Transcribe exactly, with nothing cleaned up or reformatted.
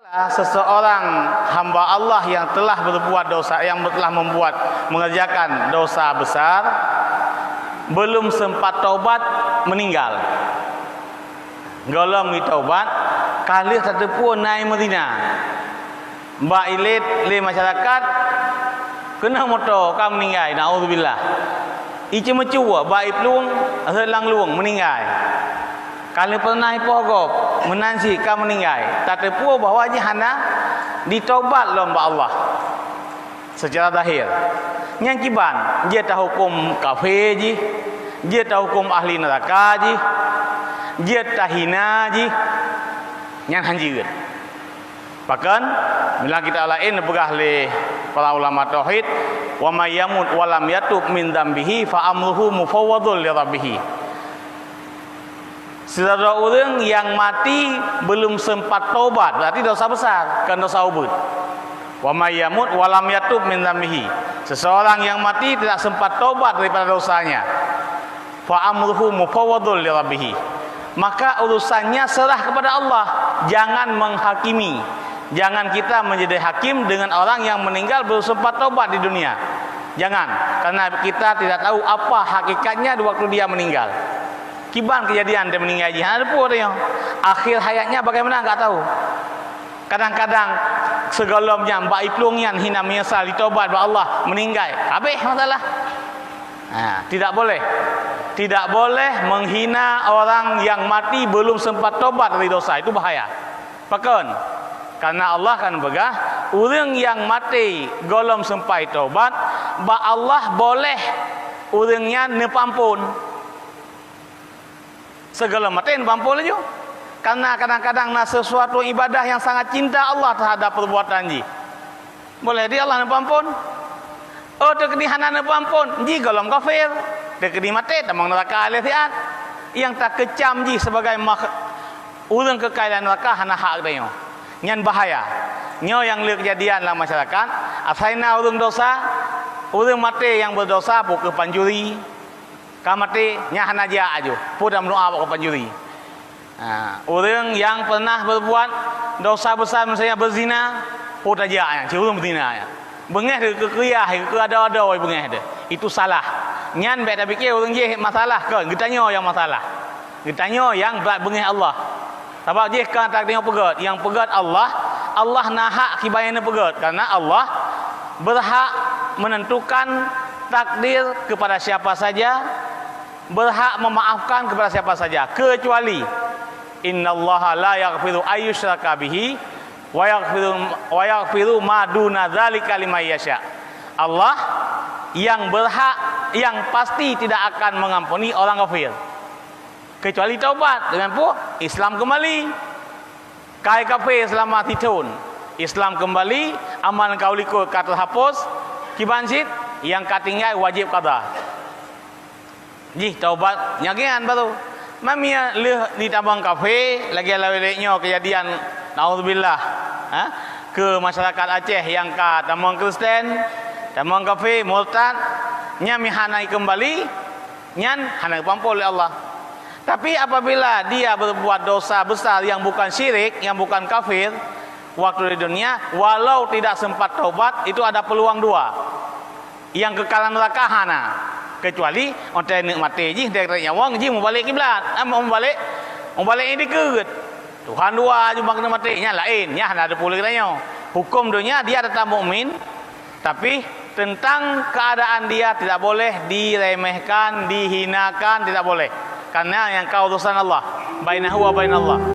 Seseorang hamba Allah yang telah berbuat dosa, yang telah membuat, mengerjakan dosa besar, belum sempat taubat, meninggal. Gohlom geutaubat, ka lheueh tateupeue na meuzina. Bak ilét lé masyarakat, keunoe moto ka meuninggai, naudzubillah. Iceumeucue bak iplueng, rhot lam lueng, meuninggai. Ka lheueh peureunah ipoh gob, meunan cit ka meuninggai. Tateupeue bahwa jih hana jitaubat lom bak Allah seucara zahir. Nyan kiban, jeuet tahukôm kafé jih, jeuet tahukôm ahli neuraka jih, jeuet tahina jih, nyan hanjeuet. Pakon? Lam kitab laén neupeugah lé para ulama tauhid, "Wa may yamut wa lam yatub min dzambihi fa amruhu mufawwadhun li rabbih." Sidroe ureuëng nyang mati belum sempat tobat, berarti dosa besar, kon dosa ubeut. "Wa may yamut wa lam yatub min dzambihi." Seseorang yang mati tidak sempat tobat daripada dosanya, "Fa amruhu mufawwadhun li rabbih." Maka urusannya serah kepada Allah. Jangan menghakimi. Jangan kita menjadi hakim dengan orang yang meninggal belum sempat tobat di dunia. Jangan, karena kita tidak tahu apa hakikatnya di waktu dia meninggal. Kiban kejadian dia meninggal jih, hana teupeue dia. Akhir hayatnya bagaimana, enggak tahu. Kadang-kadang sigohlom nyan bak iplueng nyan hina meunyeusal, jitaubat bak Allah, meuninggai, habéh masalah. Ha, tidak boleh. Tidak boleh menghina orang yang mati belum sempat tobat dari dosa. Itu bahaya. Pakon? Karena Allah kan peugah, ureuëng nyang maté gohlom sempat tobat, bak Allah boleh ureuëng nyan neupeuampon. Sigohlom maté neupeuampon laju. Karena kadang-kadang na sesuatu ibadah yang sangat cinta Allah terhadap perbuatan jih. Boleh di Allah neupeuampon. Oh, teukeudi hana neupeuampon, jih gohlom kafir. Teukeudi maté tamong neuraka lé siat. Nyang takeucam jih sebagai makh-, ureuëng keukai lam neuraka hana hak geutanyoe. Nyan bahaya. Nyoe nyang le keujadian lam masyarakat, asai na ureuëng dosa, ureuëng maté nyang beudosa, peue keuh pancuri. Ka maté, nyan hana jak aju. Peue tameudoa bak pancuri. Ha, ureuëng nyang pernah berbuat dosa besar, misalnya berzina, peue tajak nyan, cit ureuëng beuzina nyan. Beungéh teuh keu keuyah, keu adoe-adoe beungéh teuh. Itu salah. Nyan bék tapike ureuëng jih masalah, kon geutanyoe nyang masalah. Geutanyoe nyang brat beungéh Allah. Sabab jih ka takdir nyang peugét, nyang peugét Allah, Allah na hak kiban nyang neupeugét, karena Allah berhak menentukan takdir kepada siapa saja, berhak memaafkan kepada siapa saja, kecuali, "Innallaha la yaghfiru ayyusyraka bihi wa yaghfiru, wa yaghfiru ma duna dzalika liman yasha." Allah yang berhak, yang pasti tidak akan mengampuni orang kafir. Kecuali taubat, dengan peue? Islam kembali. Kai kafé selama sithon, Islam kembali, amal nyang ka u likot ka teuhapus, kiban cit nyang ka tinggai wajéb qada. Jih taubat nyan baru. Meunyoe lheueh jitamong kafé, lagée lawét nyoe keujadian, naudzubillah, ha? Keu masyarakat Aceh nyang ka tamong Kristen, tamong kafé, murtad, nyan meuhana keumbali, nyan hana geupeuampon lé Allah. Tapi apabila dia berbuat dosa besar yang bukan syirik, yang bukan kafir, waktu di dunia, walau tidak sempat taubat, itu ada peluang dua. Nyang keukalan neuraka hana, kecuali watée neuk maté jih, direk nyawöng jih mubalek kiblat, ah, mubalek, mubalek dikeue. Tuhan dua aju bak keuneuk maté, nyan laén, nyan hana teupeue lé geutanyoe. Huköm donya dia tetap mukmin, tapi tentang keadaan dia tidak boleh diremehkan, dihinakan, tidak boleh. Karena nyang ka urusan Allah, bainahu wa bainallah.